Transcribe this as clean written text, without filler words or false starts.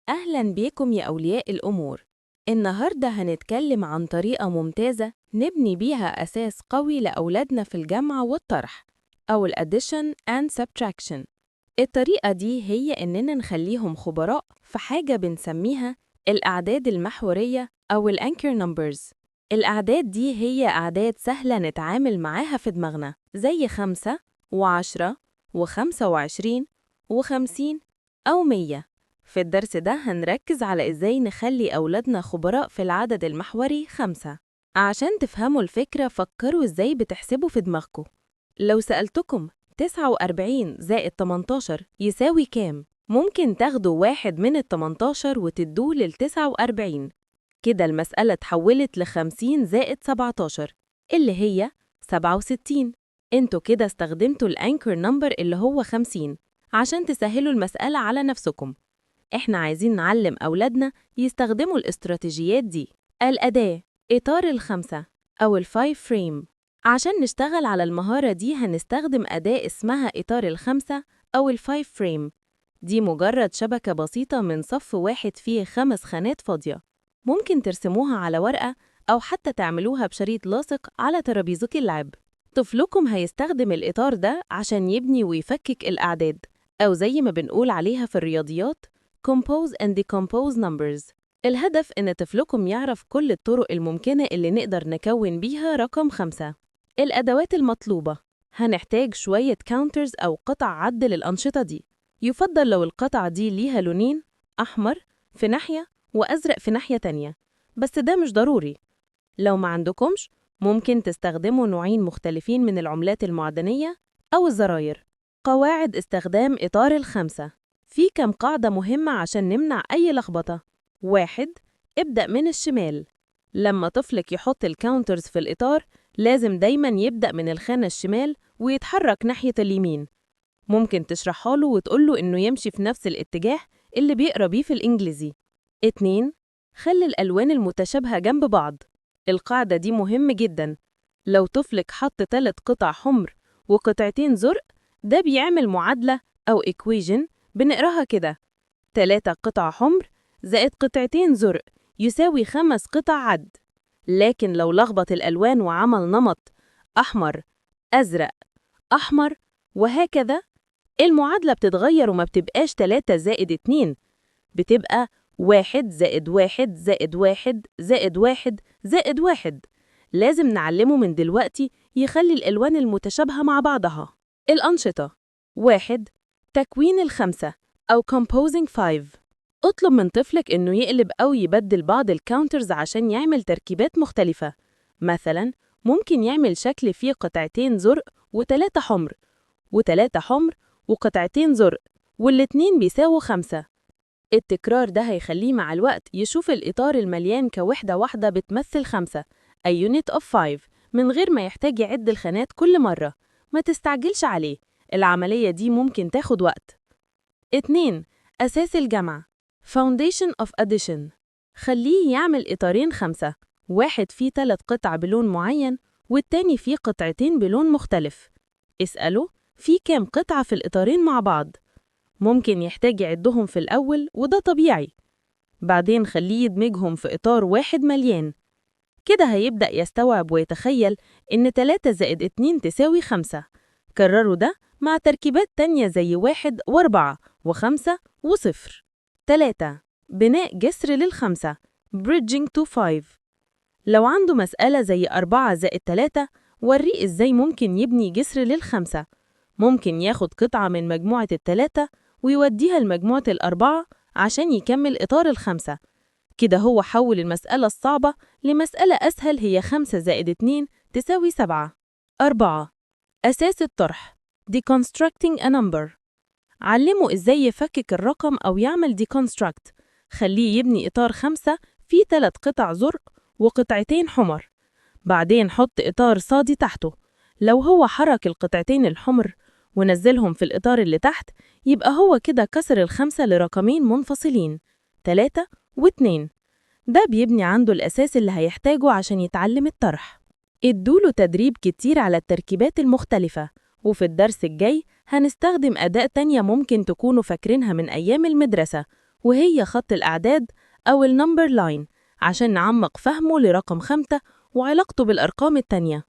أهلاً بيكم يا أولياء الأمور. النهاردة هنتكلم عن طريقة ممتازة نبني بيها أساس قوي لأولادنا في الجمع والطرح أو ال addition and subtraction. الطريقة دي هي إننا نخليهم خبراء في حاجة بنسميها الأعداد المحورية أو ال anchor numbers. الأعداد دي هي أعداد سهلة نتعامل معاها في دماغنا، زي 5 و10 و25 و50 أو 100. في الدرس ده هنركز على إزاي نخلي أولادنا خبراء في العدد المحوري 5. عشان تفهموا الفكرة، فكروا إزاي بتحسبوا في دماغكم. لو سألتكم 49 زائد 18 يساوي كام؟ ممكن تاخدوا واحد من ال 18 وتدوه لل 49. كده المسألة اتحولت ل 50 زائد 17، اللي هي 67. انتوا كده استخدمتوا ال anchor number اللي هو 50 عشان تسهلوا المسألة على نفسكم. احنا عايزين نعلم أولادنا يستخدموا الاستراتيجيات دي. الأداة: إطار الخمسة أو ال five frame. عشان نشتغل على المهارة دي هنستخدم أداة اسمها إطار الخمسة أو ال five frame. دي مجرد شبكة بسيطة من صف واحد فيه خمس خانات فاضية. ممكن ترسموها على ورقة أو حتى تعملوها بشريط لاصق على ترابيزة اللعب. طفلكم هيستخدم الإطار ده عشان يبني ويفكك الأعداد، أو زي ما بنقول عليها في الرياضيات compose and decompose numbers. الهدف إن طفلكم يعرف كل الطرق الممكنة اللي نقدر نكون بيها رقم 5. الأدوات المطلوبة: هنحتاج شوية counters أو قطع عد للأنشطة دي. يفضل لو القطعة دي ليها لونين، أحمر في ناحية وأزرق في ناحية تانية، بس ده مش ضروري. لو ما عندكمش، ممكن تستخدموا نوعين مختلفين من العملات المعدنية أو الزراير. قواعد استخدام إطار الخمسة: في كم قاعدة مهمة عشان نمنع أي لخبطة. 1، ابدأ من الشمال. لما طفلك يحط ال counters في الإطار، لازم دايما يبدأ من الخانة الشمال ويتحرك ناحية اليمين. ممكن تشرحها له وتقوله إنه يمشي في نفس الاتجاه اللي بيقرأ بيه في الإنجليزي. 2، خلي الألوان المتشابهة جنب بعض. القاعدة دي مهم جدا. لو طفلك حط ثلاث قطع حمر وقطعتين زرق، ده بيعمل معادلة أو equation بنقراها كده: تلاتة قطع حمر زائد قطعتين زرق يساوي خمس قطع عد. لكن لو لخبط الألوان وعمل نمط أحمر، أزرق، أحمر وهكذا، المعادلة بتتغير وما بتبقاش 3 زائد 2، بتبقى 1 زائد 1 زائد 1 زائد 1 زائد 1. لازم نعلمه من دلوقتي يخلي الألوان المتشابهة مع بعضها. الأنشطة: 1، تكوين الخمسة أو composing 5. اطلب من طفلك إنه يقلب أو يبدل بعض ال counters عشان يعمل تركيبات مختلفة. مثلا ممكن يعمل شكل فيه قطعتين زرق وتلاتة حمر، وتلاتة حمر وقطعتين زرق، والاتنين بيساووا 5. التكرار ده هيخليه مع الوقت يشوف الإطار المليان كوحدة واحدة بتمثل 5، a unit of 5، من غير ما يحتاج يعد الخانات كل مرة. ما تستعجلش عليه، العملية دي ممكن تاخد وقت. 2، أساس الجمع Foundation of Addition. خليه يعمل إطارين خمسة، واحد فيه تلات قطع بلون معين والتاني فيه قطعتين بلون مختلف. اسأله في كام قطعة في الإطارين مع بعض. ممكن يحتاج يعدهم في الأول، وده طبيعي. بعدين خليه يدمجهم في إطار واحد مليان. كده هيبدأ يستوعب ويتخيل إن 3 زائد 2 تساوي 5. كرروا ده مع تركيبات تانية زي 1 و4 و5 و0. 3، بناء جسر للخمسة Bridging to 5. لو عنده مسألة زي 4 زائد 3، وريه إزاي ممكن يبني جسر للخمسة. ممكن ياخد قطعة من مجموعة التلاتة ويوديها لمجموعة الأربعة عشان يكمل إطار الخمسة. كده هو حول المسألة الصعبة لمسألة أسهل، هي 5 زائد 2 تساوي 7. 4، أساس الطرح Deconstructing a number. علمه إزاي يفكك الرقم أو يعمل deconstruct. خليه يبني إطار 5 فيه ثلاث قطع زرق وقطعتين حمر، بعدين حط إطار صادي تحته. لو هو حرك القطعتين الحمر ونزلهم في الإطار اللي تحت، يبقى هو كده كسر الخمسة لرقمين منفصلين، 3 و2. ده بيبني عنده الأساس اللي هيحتاجه عشان يتعلم الطرح. ادوله تدريب كتير على التركيبات المختلفة، وفي الدرس الجاي هنستخدم أداة تانية ممكن تكونوا فاكرينها من أيام المدرسة. وهي خط الأعداد أو ال number line، عشان نعمق فهمه لرقم 5 وعلاقته بالأرقام التانية.